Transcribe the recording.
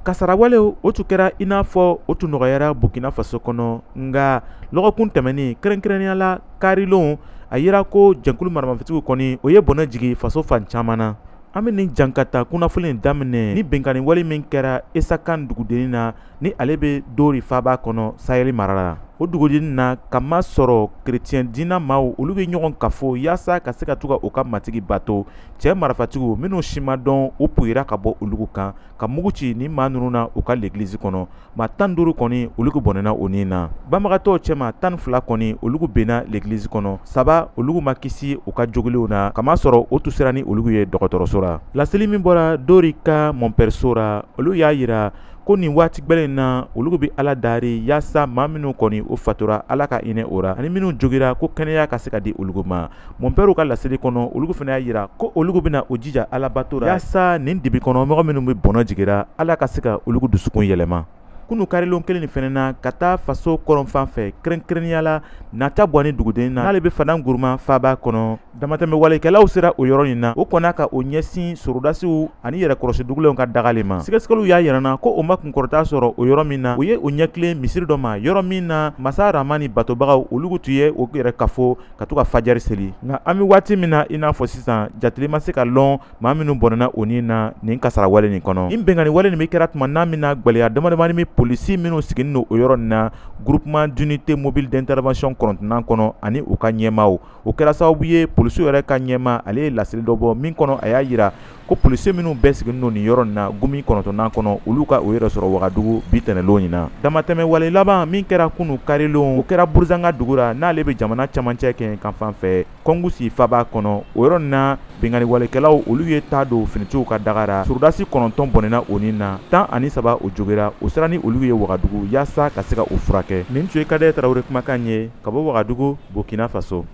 Kasarawalew o tun kɛra i n'a fɔ o tun nɔgɔyara Burkina Faso kɔnɔ, nka lɔgɔkun tɛmɛnen, kɛrɛnkɛrɛnnenya la karilon, a yira ko jɛnkulu maramafɛntigiw kɔni o ye bɔnɛ jigin faso fan caman na. An bɛ nin jankata kunnafoni in daminɛ ni binkanni wale min kɛra Esakan dugudennin na, ni ale bɛ Dori faaba kɔnɔ Sahel mara la. O dugudennin na, kamasɔrɔ kerecɛn diinɛ maaw olu bɛ ɲɔgɔn kafo yaasa ka se ka to ka u ka matigi bato. Cɛ marifatigiw minnu si ma dɔn, u puyira ka bɔ olu kan ka mugu ci ni maa ninnu na u ka legilizi kɔnɔ. Maa 15 kɔni olu bɔnɛna o ni na. Banbagatɔw cɛma, 12 kɔni olu benna legilizi kɔnɔ, 3 olu ma kisi u ka jogilenw na, kamasɔrɔ o tun sera ni olu ye dɔgɔtɔrɔso la. Laseli min bɔra Dori ka mɔnpɛriso ra, olu y'a yira ko nin waati gbɛlɛn in na, olu bɛ Ala dari yaasa maa minnu kɔni o fatura, Ala ka hinɛ o ra, ani minnu jogira, ko kɛnɛya ka se ka di olu ma. Mɔnpɛriw ka laseli kɔnɔ, olu fana y'a yira ko olu bɛna o jija Alabato ra yaasa nin dibi kɔnɔ mɔgɔ minnu bɛ bɔnɛ jigira, Ala ka se ka olu dusukun yɛlɛma. Kunu karilon kelen nin fana na, ka taa faso kɔrɔnfan fɛ, kɛrɛnkɛrɛnnenya la Nata Buwani duguden na, n'ale bɛ Fana Guruma faaba kɔnɔ, damatɛmɛ walekɛlaw sera o yɔrɔ in na. O kɔnna ka o ɲɛsin sorodasiw ani yɛrɛkɔrɔsi dugulenw ka daga ma. Sɛgɛsɛgɛliw y'a yira na ko o ma kunkɔrɔta sɔrɔ o yɔrɔ min na, u ye o ɲɛtilen misiri dɔ ma, yɔrɔ min na masa Ramani batobagaw olu tun ye o yɛrɛ kafo ka to ka fajari seli. Nka an bɛ waati min na i n'a fɔ sisan, jateli ma se ka lɔn maa minnu bɔnɛna o ni na nin kasara wale nin kɔnɔ. Nin binkanni wale nin bɛ kɛra tuma n'a min na gwɛlɛya damadamani bɛ polisi minnu sigilen don o yɔrɔ nin na, groupement d'unité mobile d'intervention 9nan kɔnɔ, ani u ka ɲɛmaaw. O kɛra sababu ye, polisiw yɛrɛ ka ɲɛmaa, ale ye laseli dɔ bɔ min kɔnɔ, a y'a yira ko polisi minnu bɛɛ sigilen don nin yɔrɔ nin na, GUMI 9nan kɔnɔ, olu ka o yɛrɛ sɔrɔ Wagadugu bi tɛnɛlon in na. Damatɛmɛ wale laban min kɛra kunu karilon, o kɛra Buruzanga dugu la, n'ale bɛ jamana camancɛ kɛ kan fan fɛ, Kɔngusi faba kɔnɔ. O yɔrɔ nin na, binkanni walekɛlaw olu ye taa don finitigiw ka daga ra. Sorodasi 9 bɔnɛna o ni na, 13 o jogira. O sera ni olu ye Wagadugu yaasa ka se ka o furakɛ. Nin tun ye Kadɛ Tarawele kumakan ye ka bɔ Wagadugu, Burkina Faso.